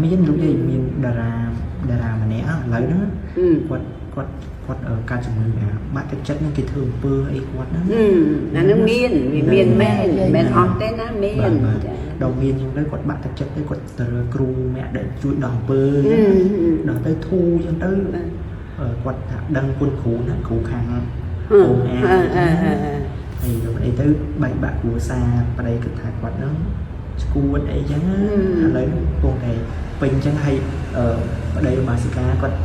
មានលោកយាយមានតារាតារាម្នាក់ឥឡូវហ្នឹងគាត់គាត់គាត់កើតជំងឺអាបាក់ទឹកចិត្តហ្នឹងគេធ្វើអំពើអីគាត់ហ្នឹង អានឹងមានវាមានមែនមិនមែនអត់ទេណាមានចា ដល់មានអញ្ចឹងទៅគាត់បាក់ទឹកចិត្តទៅគាត់ទៅរើគ្រូអ្នកដែលជួយដោះអំពើដល់ទៅធូរអញ្ចឹងទៅគាត់ថាដឹងគុណគ្រូណាគ្រូខាងអូអាហើយដល់អីទៅបែកបាក់គ្រួសារប្តីគិតថាគាត់ហ្នឹងស្គួតអីចឹងឥឡូវកំពុងតែពេញអញ្ចឹងហើយប្តីបាសិកាគាត់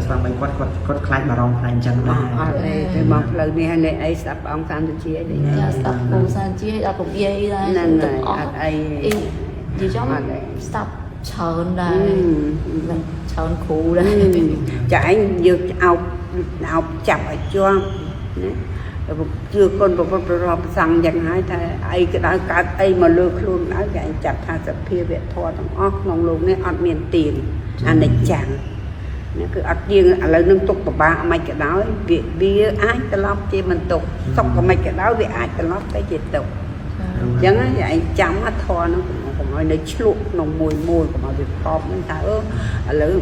ស្វាមីគាត់គាត់គាត់ខ្លាចបារម្ភខ្លាចអញ្ចឹងដែរ អត់អីទៅមកផ្លូវនេះហើយអីស្ដាប់ព្រះអង្គសានជាអី ចាស្ដាប់ពូសានជាឲ្យដល់ពុកយាយដែរ ហ្នឹងហើយ ទាំងអស់ អត់អី អីនិយាយចំ អត់អី ស្ដាប់ច្រើនដែរច្រើនគ្រូដែរ ចាឯងយើងអោបអោបចាប់ឲ្យជាប់ណាជឿគុណព្រះពុទ្ធព្រះធម៌ព្រះសង្ឃយ៉ាងហើយថាអីក៏ដោយកើតអីមកលើខ្លួនដែរចាឯងចាប់ថាសភាវៈធម៌ទាំងអស់ក្នុងលោកនេះអត់មានទៀងអនិច្ចំណាគឺអត់ទៀងឥឡូវនឹងទុកពិបាកមិនក៏ដោយវាវាអាចត្រឡប់ជាមិនទុកសុខក៏មិនក៏ដោយវាអាចត្រឡប់ទៅជាទុក អញ្ចឹងឯងចាំអាធរហ្នឹងកុំឲ្យនៅឆ្លក់ក្នុងមួយមួយកុំឲ្យវាកប់ហ្នឹងថាអឺឥឡូវ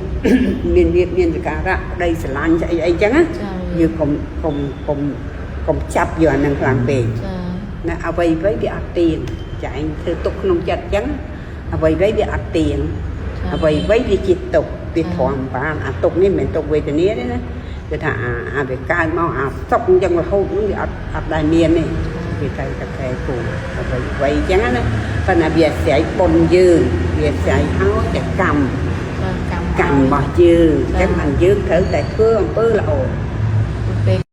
មានរៀបមានសការៈប្តីស្រឡាញ់ស្អីអីចឹងណា ចា យើងកុំកុំកុំកុំចាប់យកអាហ្នឹងខ្លាំងពេក ចា ណាអ្វីអ្វីវាអត់ទៀងចាឯងធ្វើទុកក្នុងចិត្តអញ្ចឹងអ្វីអ្វីវាអត់ទៀងអ្វីអ្វីវាជាទុកវាធំបានអាទុកនេះមិនមែនទុកវេទនាទេណាគឺថាអាអាវាកើតមកអាសុខអញ្ចឹងរហូតហ្នឹងវាអត់អត់ដែលមានទេវាត្រូវតែកែគូអ្វីអ្វីអញ្ចឹងណាប៉ុន្តែវាអាស្រ័យបុណ្យយើងវាអាស្រ័យឲ្យតែកម្ម ចាកម្ម កម្មរបស់យើងអញ្ចឹងបានយើងត្រូវតែធ្វើអំពើល្អ ពេល